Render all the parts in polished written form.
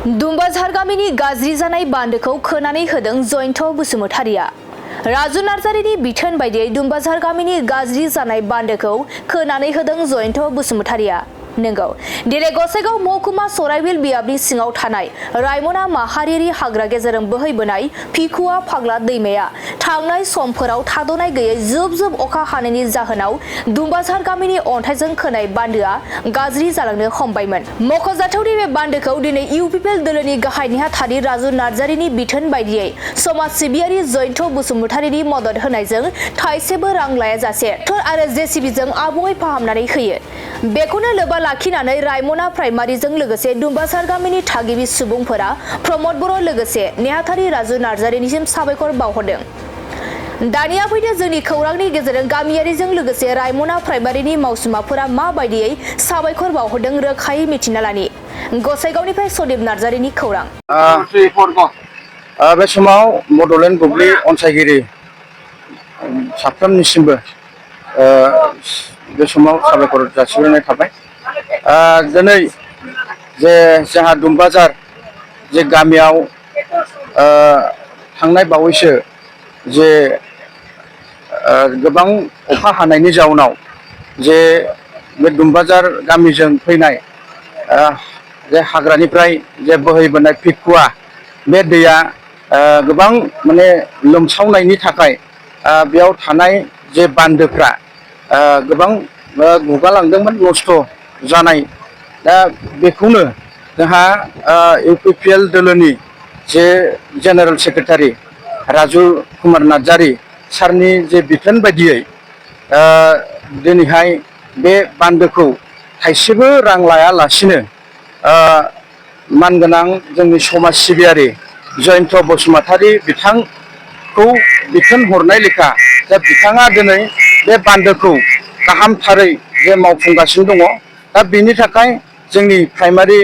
दुम्बाझार गामिनि गाज्रि जानाय बान्दोखौ खोनानै होदों जयन्त बसुमतारिया। राजु नार्जारिनि बिथोन बायदियै दुम्बाझार गामिनि गाज्रि जानाय बान्दोखौ खोनानै होदों जयन्त बसुमतारिया। नंगौ दिनै गसाइगाव महकुमा सराइबिल बियाबनि सिङाव थानाय रायमना माहारियारि हाग्रा गेजेरजों बोहैबोनाय फिकुवा फाग्ला दैमाया थांनाय समफोराव थाद'नाय गैयै जुब जुब अखा हानायनि जाहोनाव दुम्बाझार गामिनि अन्थाइजों खोनाय बान्दोआ गाज्रि जालांनो हमबायमोन। मख'जाथावदि बे बान्दोखौ दिनै इउपिपिएल दोलोनि गाहाय नेहाथारि राजु नार्जारिनि बिथोन बायदियै समाज सिबियारि जयन्त बसुमतारिनि मदद होनायजों थाइसेबो रां लायाजासे ट्रेक्टर आरो जेसिबिजों आबुङै फाहामनानै होयो। बेखौनो लोब्बा लाखिनानै रायमना प्राइमारिजों लोगोसे दुम्बाझार गामिनि थागिबि सुबुंफोरा प्रमद बर' लोगोसे नेहाथारि राजु नार्जारिनिसिम साबायखर बावहरदों। दानिया फैदो जोंनि खौरांनि गेजेरजों गामियारिजों लोगोसे रायमना प्राइमारिनि मावसुमाफोरा माबायदियै साबायखर बावहरदों रोखायै मिथिना लानि। गसाइगावनिफ्राय सदीप नार्जारिनि खौरां। बे समाव बड'लेण्ड बुब्लि अनसायगिरि साफ्रोमनिसिमबो बे समाव साबायखर जासिहरनाय थाबाय। दिनै जे जोंहा दुम्बाझार जे गामियाव थांनाय बावैसो जे गोबां अखा हानायनि जाउनाव जे बे दुम्बाझार गामिजों फैनाय जे हाग्रानिफ्राय जे बोहैबोनाय फिकुवा बे दैया गोबां माने लोमसावनायनि थाखाय बेयाव थानाय जे बान्दोफ्रा गोबां गुगालांदोंमोन, नस्थ' जानाय। दा बेखौनो जोंहा इउपिपिएल दोलोनि जे जेनेरेल सेक्रेटारि राजु कुमार नार्जारि सारनि जे बिथोन बायदियै दिनैहाय बे बान्दोखौ थाइसेबो रां लायालासिनो मानगोनां जोंनि समाज सिबियारि जयन्त बसुमतारि बिथांखौ बिथोन हरनाय लेखा दा बिथाङा दिनै बे बान्दोखौ गाहामथारै जे मावफुंगासिनो दङ। दा बेनि थाखाय जोंनि प्राइमारि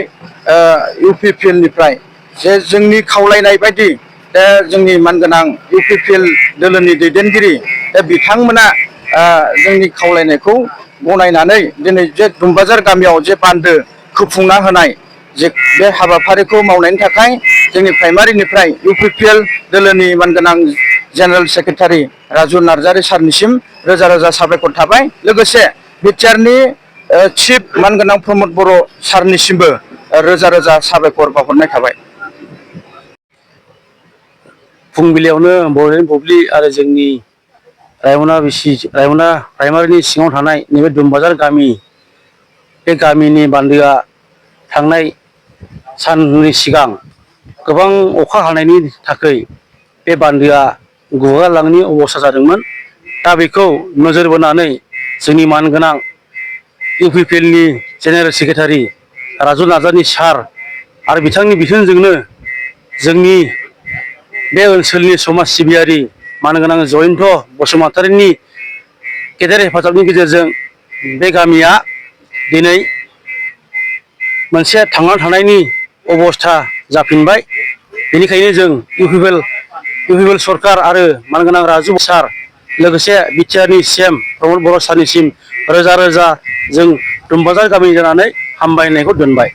इउपिपिएलनिफ्राय जे जोंनि खावलायनाय बायदि जोंनि मानगोनां इउपिपिएल दोलोनि दैदेनगिरि बिथांमोना जोंनि खावलायनायखौ गनायनानै दिनै जे दुम्बाझार गामियाव जे बान्दो खोफुंना होनाय जे बे हाबाफारिखौ मावनायनि थाखाय जोंनि प्राइमारिनिफ्राय इउपिपिएल दोलोनि मानगोनां जेनेरेल सेक्रेटारि राजु नार्जारि सारनिसिम रोजा रोजा साबायखर थाबाय। लोगोसे बिटिआरनि चिफ मानगोनां प्रमद बर' सारनिसिमबो रोजा रोजा साबायखर बावहरनाय थाबाय। फुंबिलियावनो बड'लेण्ड बुब्लि आरो जोंनि रायमना प्राइमारिनि सिङाव थानाय नैबे दुम्बाझार गामि, बे गामिनि बान्दोआ थांनाय साननि सिगां गोबां अखा हानायनि थाखाय बे बान्दोआ गुगालांनायनि अबस्था जादोंमोन। दा बेखौ नोजोर बोनानै जोंनि मानगोनां इउपिपिएलनि जेनेरेल सेक्रेटारि राजु नार्जारि सार आरो बिथांनि बिथोनजोंनो जोंनि बे ओनसोलनि समाज सिबियारि मानगोनां जयन्त बसुमतारिनि गेदेर हेफाजाबनि गेजेरजों बे गामिया दिनै मोनसे थांना थानायनि अबस्था जाफिनबाय। बेनिखायनो जों इउपिपिएल सरकार आरो मानगोनां राजु सार लोगोसे बिटिआरनि सिएम प्रमद बर' सारनिसिम रोजा रोजा जों दुम्बाझार गामिनि जानानै हामबायनायखौ दोनबाय।